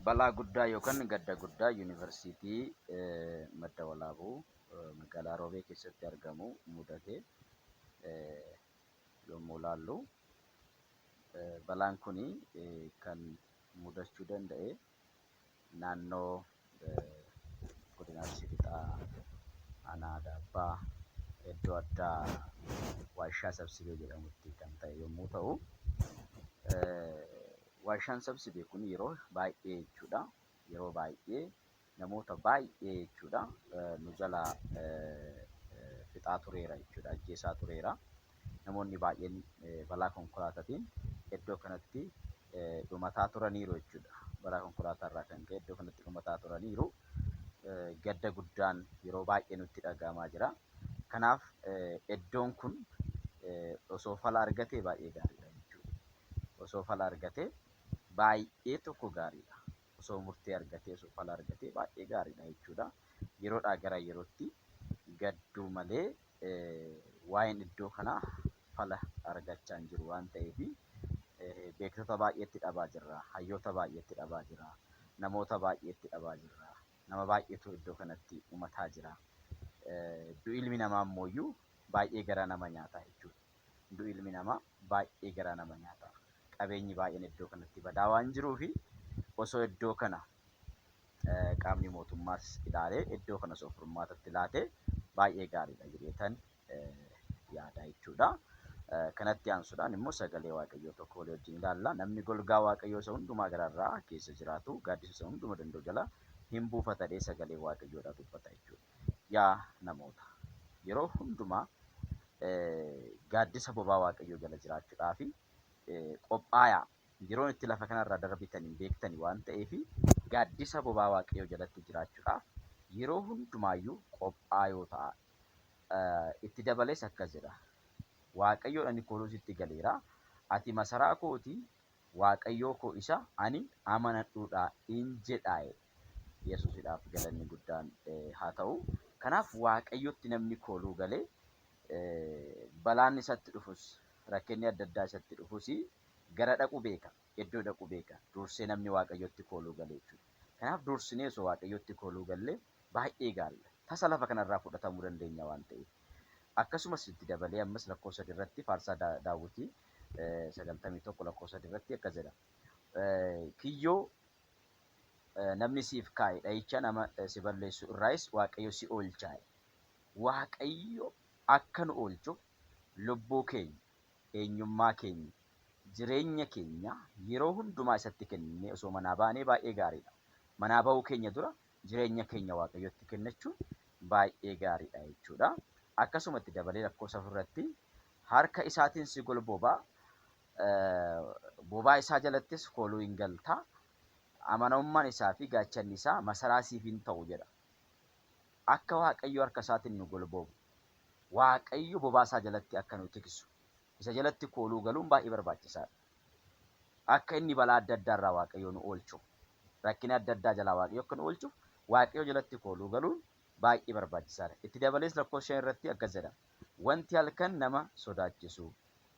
Balaa guddaa yookaan gadda guddaa Yuunivarsiitii Madda Walaabuu magaalaa Roobee keessatti argamu mudate yommuu ilaallu, balaan kun kan mudachuu danda'e naannoo godina Arsii Lixaa aanaa Adaabbaa iddoo addaa Waashaa Sabsibee jedhamutti kan ta'e yommuu ta'u, warshaan Sabsibee kun yeroo baay'ee jechuudha. Yeroo baay'ee namoota baay'ee jechuudha nu jalaa fixaa tureera jechuudha. Ajjeesaa tureera. Namoonni baay'een balaa konkolaataatiin iddoo kanatti dhumataa turaniiru jechuudha. Balaa konkolaataa irraa kan ka'e iddoo kanatti dhumataa turaniiru. Gadda guddaan yeroo baay'ee nutti dhaga'amaa jira. Kanaaf iddoon kun osoo fala argatee baay'ee gaariidha jechuudha. Osoo fala argatee baay'ee tokko gaariidha. Osoo murtee argatee, osoo fala argatee baay'ee gaariidha jechuudha. Yeroodhaa gara yerootti gadduu malee waa'een iddoo kanaa fala argachaa hin jiru waan ta'eef beektota baay'eetti dhabaa jirra. Hayyoota baay'eetti dhabaa jira. Namoota baay'eetti dhabaa jirra. Nama baay'eetu iddoo kanatti dhumataa jira. Du'i ilmi namaa immoo baay'ee garaa nama nyaata jechuudha. Du'i ilmi namaa baay'ee garaa nama nyaata. Qabeenyi baay'een iddoo kanatti badaa waan jiruufi osoo iddoo kana qaamni mootummaas ilaalee iddoo kana osoo furmaatatti laatee baay'ee gaariidha jedheetan yaada jechuudha. Kanatti aansuudhaan immoo sagalee Waaqayyoo tokko walii wajjin ilaalla. Namni golgaa Waaqayyoo isa hundumaa gararraa keessa jiraatu gaaddisa isa hunduma danda'u jala hin buufatadhee sagalee Waaqayyoodhaa dubbata jechuudha. Yaa namoota, yeroo hundumaa gaaddisa bobaa Waaqayyoo jala jiraachuudhaaf qophaayaa. Yeroon itti lafa kanarraa darbitan hin beektani waan ta'eef gaaddisa bobaa Waaqayyoo jalatti jiraachuudhaaf yeroo hundumaayyuu qophaayoo ta'a. Itti dabalees akkas jedha. Waaqayyoon ani kooluu sitti galeera. Ati masaraa kootii Waaqayyoo koo isa ani amanadhuudha in jedhaa. Yesuusidhaaf galanni guddaan haa ta'u. Kanaaf Waaqayyotti namni kooluu galee balaan isatti dhufus, rakkinni adda addaa isatti dhufus gara dhaqu beeka, iddoo dhaqu beeka. Dursee namni Waaqayyotti kooluu galee jechuudha. Kanaaf dursinee osoo Waaqayyotti kooluu gallee baay'ee gaariidha. Tasa lafa kanarraa fudhatamuu dandeenya waan ta'eef. Akkasumas itti dabalee ammas lakkoofsa 3 irratti faarsaa Daawwitii 91 lakkoofsa 3 irratti akkas jedha. Kiyyoo namni siif kaa'e dha'icha nama si balleessu irraayis Waaqayyo si oolcha. Waaqayyo akka nu oolchuuf lubbuu keenya, eenyummaa keenya, jireenya keenya yeroo hundumaa isatti kenninee osoo manaa baanee baay'ee gaariidha. Manaa ba'uu keenya dura jireenya keenya Waaqayyotti kennachuun baay'ee gaariidha jechuudha. Akkasumatti dabalee lakkoofsa 4 irratti harka isaatiin si golbobaa, bobaa isaa jalattis kooluu hin galta. Amanamummaan isaa fi gaachanni isaa masaraa siif hin ta'u jedha. Akka Waaqayyo harka isaatiin nu golboobu, Waaqayyo bobaa isaa jalatti akka nu tiksu, isa jalatti kooluu galuun baay'ee barbaachisaadha. Akka inni balaa adda addaa irraa Waaqayyo nu oolchu, rakkina adda addaa jalaa Waaqayyo akka nu oolchuuf Waaqayyo jalatti kooluu galuun baay'ee barbaachisaadha. Itti dabalees lakkoofsa 5 irratti akkas jedha. Wanti halkan nama sodaachisu,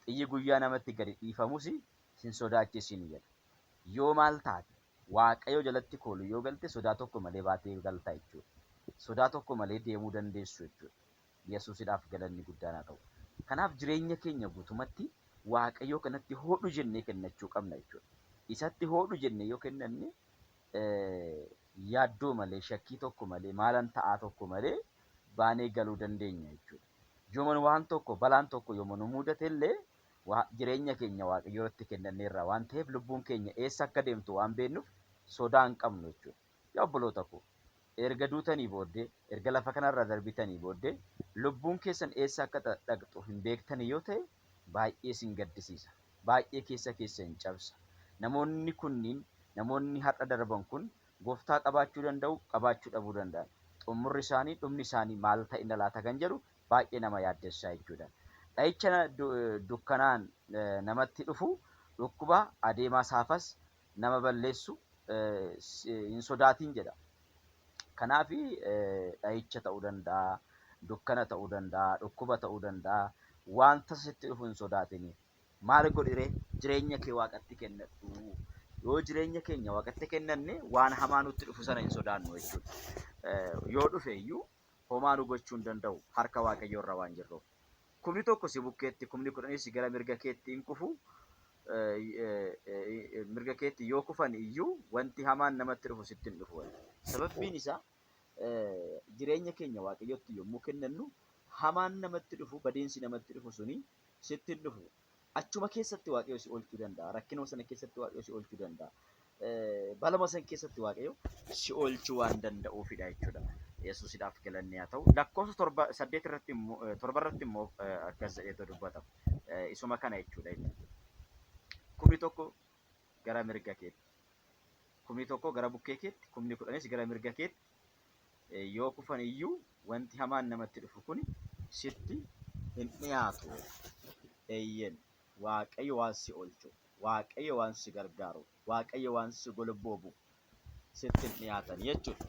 xiyyi guyyaa namatti gadi dhiifamus sin sodaachisin jedha. Yoo maal taate, Waaqayyo jalatti kooluu yoo galte sodaa tokko malee baatee galta jechuudha. Sodaa tokko malee deemuu dandeessu jechuudha. Yesuusidhaaf galanni guddaan haa ta'u. Kanaaf jireenya keenya guutumatti Waaqayyoo kanatti hoodhu jennee kennachuu qabna jechuudha. Isatti hoodhu jennee yoo kennanne yaaddoo malee, shakkii tokko malee, maalan ta'aa tokko malee baanee galuu dandeenya jechuudha. Yooma waan tokko, balaan tokko yooma nu mudate illee jireenya keenya Waaqayyo irratti kennanneerra waan ta'eef lubbuun keenya eessa akka deemtu waan beeknuuf sodaa hin qabnu jechuudha. Yaa obboloota koo, erga duutanii booddee, erga lafa kanarraa darbitanii booddee lubbuun keessan eessa akka dhaqxu hin beektanii yoo ta'e baay'ee isin gaddisiisa. Baay'ee keessa keessa hin cabsa. Namoonni kunniin, namoonni har'a darban kun gooftaa qabaachuu danda'u, qabaachuu dhabuu danda'an. Xumurri isaanii, dhumni isaanii maal ta'inna laata kan jedhu baay'ee nama yaaddessaa jechuudha. Dha'icha dukkanaan namatti dhufu, dhukkuba adeemaa saafas nama balleessu hin sodaatin jedha. Kanaaf dha'icha ta'uu danda'a, dukkana ta'uu danda'a, dhukkuba ta'uu danda'a, waan tasa sitti dhufu hin sodaatini. Maal godhire? Jireenya kee Waaqatti kennadhu. Yoo jireenya keenya Waaqatti kennanne waan hamaa nutti dhufu sana hin sodaannu jechuudha. Yoo dhufe iyyuu homaa nu gochuu hin danda'u harka Waaqayyoo irra waan jirruuf. Kumni tokko si bukkeetti, kumni kudhanis gara mirga keetti hin kufu. Mirga keetti yoo kufan iyyuu wanti hamaan namatti dhufu sitti hin dhufu. Sababbiin isaa jireenya keenya Waaqayyotti yommuu kennannu hamaan namatti dhufu, badiinsi namatti dhufu suni sitti hin dhufu. Achuma keessatti Waaqayyo si oolchuu danda'a. Rakkinuma sana keessatti Waaqayyo si oolchuu danda'a. Balama sana keessatti Waaqayyo si oolchuu waan danda'uufidha jechuudha. Yesuusidhaaf galanni haa ta'u. Lakkoofsa torba saddeet irratti immoo torba irratti immoo akkas jedheetu dubbata. Isuma kana jechuudha inni. Kumni tokko gara mirga keetti, kumni tokko gara bukkee keetti, kumni kudhanis gara mirga keetti yoo kufan iyyuu wanti hamaan namatti dhufu kun sitti hin dhiyaatu. Eeyyeen, Waaqayyo waan si oolchu, Waaqayyo waan si gargaaru, Waaqayyo waan si golboobu sitti hin dhiyaatan jechuudha.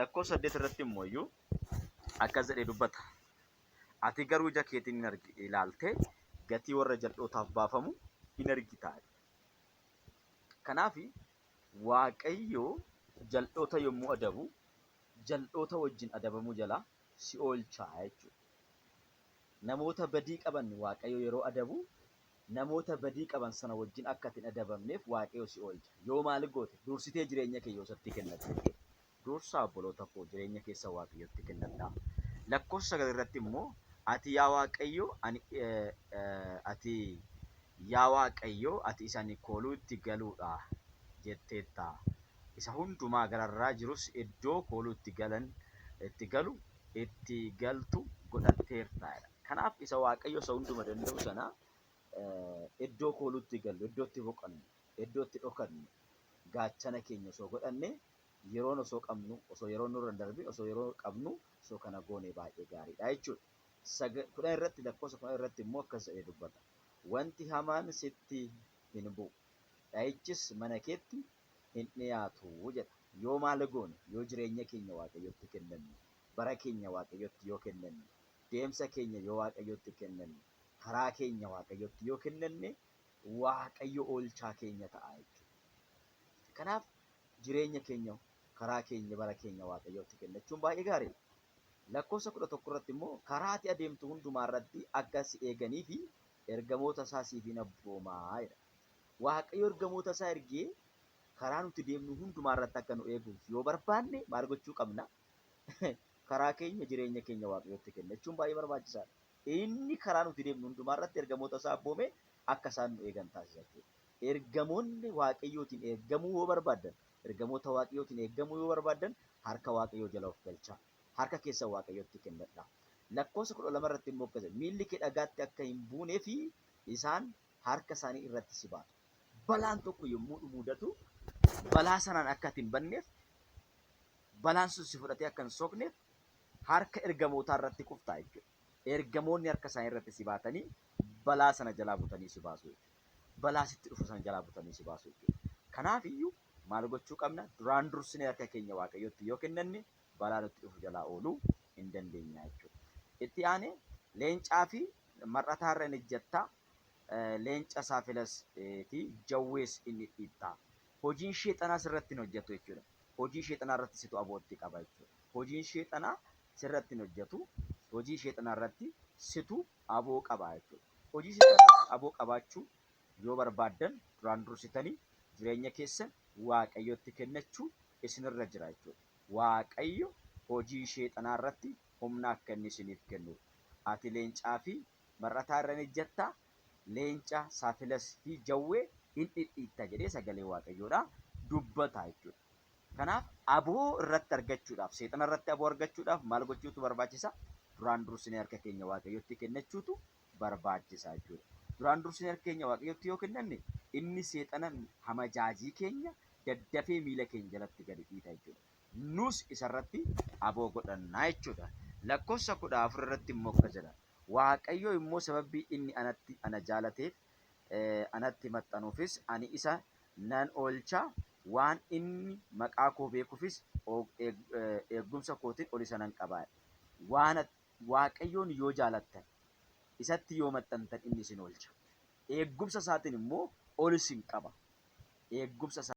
Lakkoofsa 8 irratti immoo iyyuu akkas jedhee dubbata. Ati garuu ija keetiin ilaaltee gatii warra jal'ootaaf baafamu hin argita. Kanaaf Waaqayyo jal'oota yommuu adabu jal'oota wajjin adabamuu jalaa si oolcha jechuudha. Namoota badii qaban Waaqayyo yeroo adabu namoota badii qaban sana wajjin akka ati hin adabamneef Waaqayyo si oolcha. Yoo maal goote? Dursitee jireenya kee yoo isatti kennatte jechuudha. Dursaa obboloota koo jireenya keessa Waaqayyotti kennadhaa. Lakkoofsa 9 irratti immoo ati yaa Waaqayyo ani ati yaa Waaqayyo ati isa ani kooluu itti galuudha jetteetta. Isa hundumaa gararraa jirus iddoo kooluu itti galan itti galu itti galtu godhatteerta jedha. Kanaaf isa Waaqayyo isa hunduma danda'u sana iddoo kooluu itti gallu, iddoo itti boqannu, iddoo itti dhokannu gaachana keenya osoo godhanne yeroon osoo qabnu, osoo yeroon nurra hin darbin, osoo yeroo qabnu osoo kana goone baay'ee gaariidha jechuudha. 10 irratti lakkoofsa 10 irratti immoo akkas jedhee dubbata. Wanti hamaan sitti hin bu'u, dha'ichis mana keetti hin dhiyaatu jedha. Yoo maal goone? Yoo jireenya keenya Waaqayyotti kennanne, bara keenya Waaqayyotti yoo kennanne, deemsa keenya yoo Waaqayyotti kennanne, karaa keenya Waaqayyotti yoo kennanne, Waaqayyo oolchaa keenya ta'a jechuudha. Kanaaf jireenya keenya, karaa keenya, bara keenya Waaqayyotti kennachuun baay'ee gaariidha. Lakkoofsa 11 irratti immoo karaa ati adeemtu hundumaa irratti akka si eeganii fi ergamoota isaa siif hin abboomaa jedha. Waaqayyo ergamoota isaa ergee karaa nuti deemnu hundumaa irratti akka nu eeguuf yoo barbaanne maal gochuu qabna? Karaa keenya, jireenya keenya Waaqayyotti kennachuun baay'ee barbaachisaadha. Inni karaa nuti deemnu hundumaa irratti ergamoota isaa abboomee akka isaan nu eegan taasisa jechuudha. Ergamoonni Waaqayyootiin eegamuu yoo barbaaddan, ergamoota Waaqayyootiin eegamuu yoo barbaaddan harka Waaqayyoo jala of galchaa. Harka keessan Waaqayyotti kennadhaa. Lakkoofsa 12 irratti immoo akkas jedha, miilli kee dhagaatti akka hin buunee fi isaan harka isaanii irratti si baatu. Balaan tokko yommuu nu mudatu balaa sanaan akka ati hin banneef, balaan sun si fudhatee akka hin soqneef harka ergamootaa irratti kuftaa jechuudha. Ergamoonni harka isaanii irratti si baatanii balaa sana jalaa butanii si baasu jechuudha. Balaa sitti dhufu sana jalaa butanii si baasu jechuudha. Kanaaf iyyuu maal gochuu qabna? Duraan dursinee harka keenya Waaqayyotti yoo kennanne balaa nutti dhufu jalaa ooluu hin dandeenya jechuudha. Itti aanee leencaa fi mar'ataa irra in ejjatta, leenca saafilas fi jawwees in dhidhiitta. Hojiin sheexanaa sirratti hin hojjetu jechuudha. Hojii sheexanaa irratti situ abootti qaba jechuudha. Hojiin sheexanaa sirratti hin hojjetu. Hojii sheexanaa irratti situ aboo qaba jechuudha. Hojii sheexanaa irratti aboo qabaachuu yoo barbaaddan duraan dursitanii jireenya keessan Waaqayyotti kennachuu isinirra jira jechuudha. Waaqayyo hojii sheexanaa irratti humna akka inni isiniif kennuuf. Ati leencaa fi mar'ataa irra in ejjatta, leenca, saafilas fi jawwee in dhidhiitta jedhee sagalee Waaqayyoodha dubbata jechuudha. Kanaaf aboo irratti argachuudhaaf, seexana irratti aboo argachuudhaaf maal gochuutu barbaachisa? Duraan dursinee harka keenya Waaqayyotti kennachuutu barbaachisa jechuudha. Duraan dursinee harka keenya Waaqayyotti yoo kennanne inni seexana hamajaajii keenya daddafee miila keenya jalatti gadi dhiita jechuudha. Nus isarratti aboo godhanna jechuudha. Lakkoofsa 14 irratti immoo akkas jedha. Waaqayyo immoo sababii inni anatti ana jaalateef anatti maxxanuufis ani isa nan oolcha, waan inni maqaa koo beekuufis eeggumsa kootiin ol isa nan qaba. Waan Waaqayyoon yoo jaalattan, isatti yoo maxxantan inni isin oolcha. Eeggumsa isaatiin immoo ol isin qaba. Eegumsa